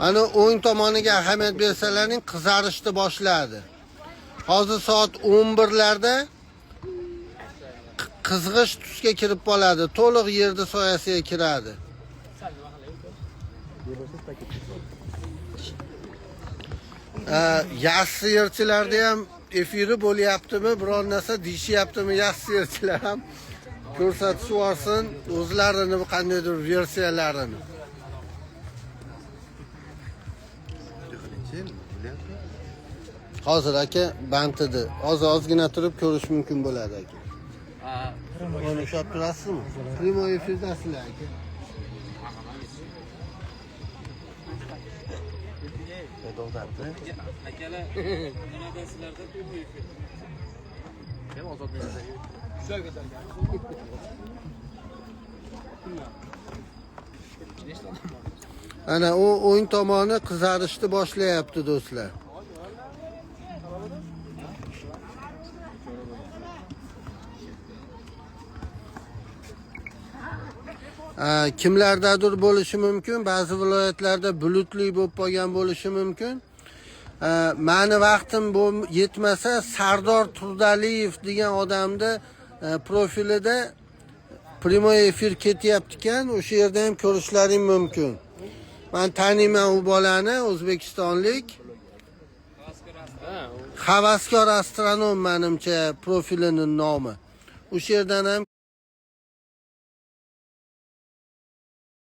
Ana o'ng tomoniga ahamiyat bersalaring, qizarishni boshladi. Hozir soat 11 larda qizg'ish tusga kirib qoladi, to'liq yerni soyasiga kiradi. Yassi yerchilarda ham efiri bo'lyaptimi, biror narsa deyishyaptimi, yassi yerchilar ham ko'rsatishib yuborsin o'zlarini qandaydir versiyalarini. Hozir aka bantidi. Hozir ozgina turib ko'rish mumkin bo'ladi aka. Uni ushlab turasizmi? Primoy efirdasizlar aka. Akalar, nimadasizlarda primoy efir. Ana u o'ng tomoni qizarishni boshlayapti do'stlar. Kimlardadir bo'lishi mumkin, ba'zi viloyatlarda bulutli bo'lib qolgan bo'lishi mumkin. Mani vaqtim bu yetmasa Sardor Turdaliyev degan odamni profilida primoy efir ketyapti ekan, o'sha yerda ham ko'rishlaring mumkin. Men taniyman u bolani, o'zbekistonlik. Havaskor astronom manimcha profilining nomi. O'sha yerdan ham